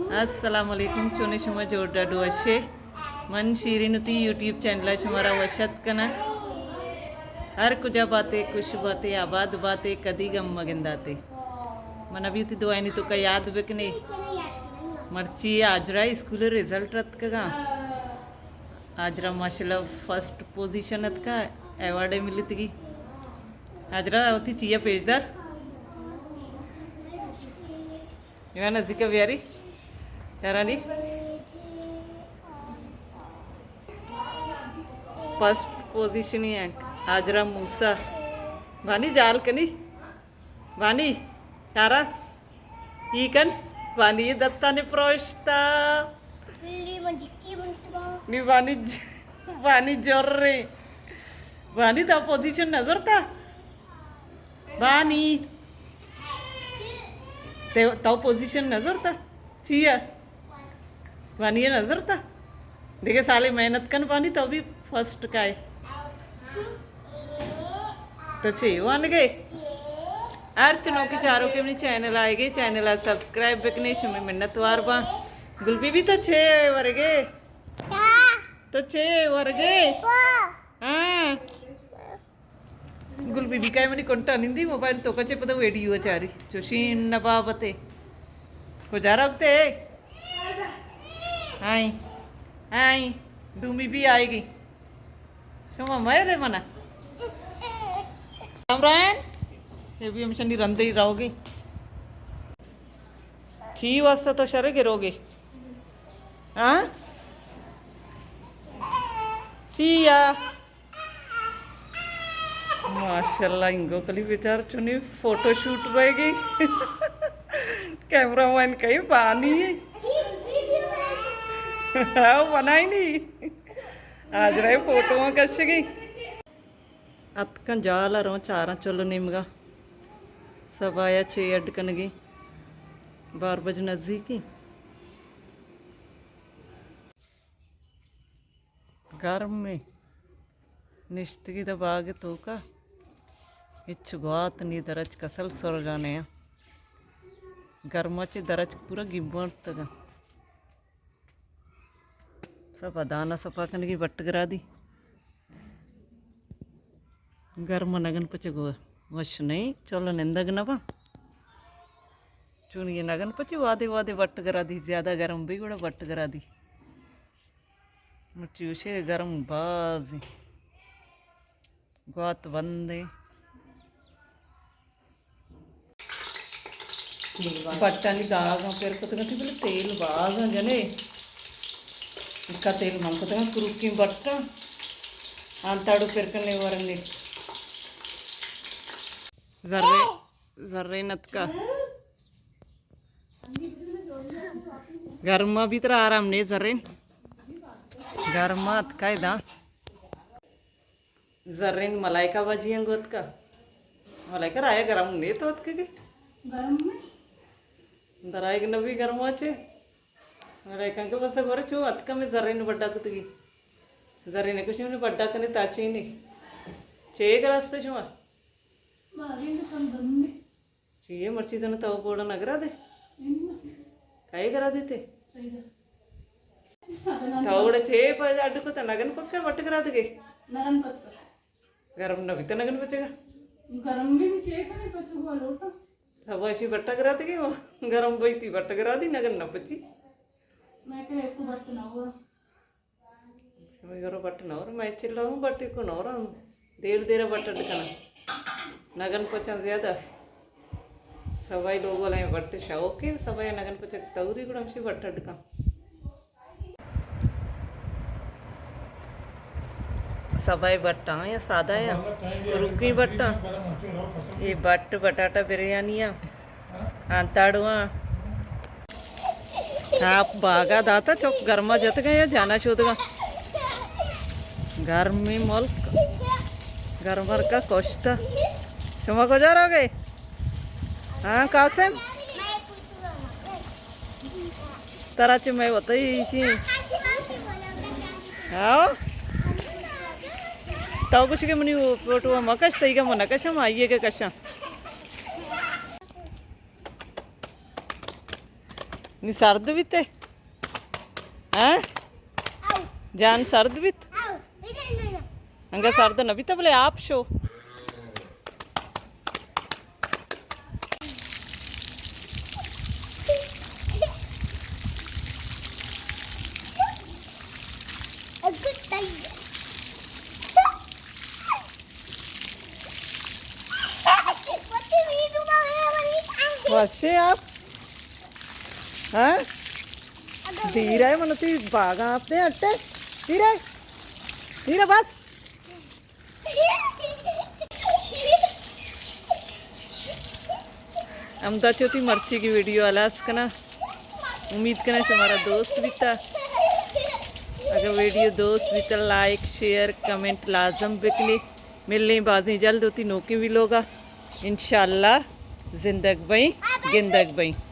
السلام علیکم، چونے شما؟ جوڑ ڈاڈو اشے؟ من شیرین وتی یوٹیوب چینل ءَ شمارا وش اتک کناں۔ ہر کجا باتے، خوش باتے، آباد باتے، کدی گم مگنداتے۔ من ابھی وتی دعائنی توکا یاد بکنے۔ مرچی آجرا اسکول رزلٹ اتکگاں۔ آجرا ماشاءاللہ فرسٹ پوزیشن اتکا، ایوارڈ ملتگی۔ آجرا وتی چیا پیش دار۔ ایوان نزیکا بیاری۔ چارانی۔ فرسٹ پوزیشنی انت۔ ہاجرہ موسی۔ بانی جال کنی۔ بانی۔ چارا۔ ای کن۔ بانی دتانی پروشتا۔ نی بانی ج-، بانی جرے۔ بانی تا پوزیشن نظر تا۔ بانی۔ تے-، تو پوزیشن نہ زرتا؟ چیا؟ بانی نہ زرتا؟ دیکھے سالے محنت کن بانی تو بھی فرسٹ کائے۔ تو چے وانگے؟ ہر چنوکی چاروکے منی چینل آئیگے، چینل ءَ سبسکرائب بکنے، شمے منت وار باں۔ گل بی بی تو چے ورگے؟ تو چے ورگے؟ ہاں۔ گل بی بی کائے منی کنٹا نندی موبائل توکا چے پدا ویڈیو چاری۔ چوشین نبابتے۔ کجا رکھتے؟ آئی۔ آئی۔ دومی بھی آئے گی۔ شما مہرے منا۔ کامران۔ یہ بھی ہم چنی رندے ہی رہو گی۔ چی واسطہ تو شرے گروگے؟ ہاں؟ چی یا؟ ماشاءاللہ، انگو کلی بیچار چونی فوٹو شوٹ بئیگی۔ کیمرہ مین کئی بانی۔ ہاں، بنائی نی۔ آج رہے فوٹو کشگی۔ اتکاں جال ءَ رواں چاراں چل نیمگا۔ سبایا چے اڈ کنگی۔ بار بج نزیکی۔ گرمیں نشتگی داں باگ ءِ توکا، ہچ گوات نی، درچک اصل سرگا نیا۔ گرما چہ درچک پورا گیبارتگا۔ سپا دانا سپا کنگی بٹ گرادی۔ گرما نگن پچ گو وش نہیں، چلو نندگ نہ با۔ چون یہ نگن پچ وادے وادے بٹ گرادی، زیادہ گرم بھی گڑا بٹ گرادی۔ مرچی وشے گرم باز ایں۔ گوات بند ایں۔ بٹانی داغاں پر کتگ اَنت، بلے تیل باز ایں جنے۔ اکا تیل من کتگ اَنت، کروکیں بٹاں۔ آنتاڑو پر کنے ورنے۔ زرے، زرے نتکا۔ گرما بھی ترا آرام نے زرین۔ گرما اتکا ادا۔ زرین ملائکہ باجی انگو اتکا۔ ملائکہ رایا گرم نے تو اتکگی۔ گرم میں؟ درائگ نبی گرما چے۔ ملائکہ انگو بس گورے چو اتکا میں زرین بڈا کتگی۔ زرین کشی نے بڈا کنے تاچینی۔ چے گراست شما؟ مارین کم بندی۔ چی اے مرچی زن تو بوڑا نگرا دے؟ اناں۔ کئے گرا دیتے؟ سیدہ۔ تو وڑا چے پہ اڈ کتا نگن پکا بٹ گرا دگے؟ نگن پکا۔ گرم نہ بیتا نگن پچگا؟ گرم بھی چے کنے پچگا لوٹا۔ سبا اشی بٹا گرا دگے، گرم بیتی بٹ گرا دی نگن نہ پچی۔ میں کہ ایک بٹ نہ ہوا۔ شمئے گورا بٹ نور، مئے چلہ ہوں بٹے کو نور ہم۔ دیر دیر بٹ اڈ کناں۔ نگن پچاں زیادہ۔ سبائی لوگ والے بٹ شوق ہے، سبائی نگن پچک توری گڑا ہمشی بٹ اڈ کن۔ سبائی بٹاں یا سادہ یا کروکی بٹاں۔ یہ بٹ بٹاٹا بریانی ہے۔ آنتاڑواں۔ آپ باگا داتا چک گرما جتگا یا جانا شودگا۔ گرمی ملک۔ گرمر کا کشتا۔ شما کجا روگے؟ ہاں قاسم؟ ترا چہ مئے وتئی ایشی۔ ہاں؟ تو گوشگے منی فوٹو مکش، تئیگا من نکشم، آئیے کہ کشاں۔ نی سرد بیتے؟ ہاں؟ جان سرد بیت؟ انگا سرد نہ بیتا، بلے آپ شو۔ وشے آپ؟ ہاں؟ دیر ہے منو تی باغ آپ دے اٹے۔ دیر ہے۔ دیر ہے بس۔ ہمدا چو تی مرچی کی ویڈیو ہلاس کنا۔ امید کنا شمارا دوست بیتا۔ اگر ویڈیو دوست بیتا، لائک، شیئر، کمنٹ لازم بکنی۔ ملیں بازیں جلد ہوتی نوکیں ویلوگا۔ انشاءاللہ زندگ بئیں، گندگ بئیں۔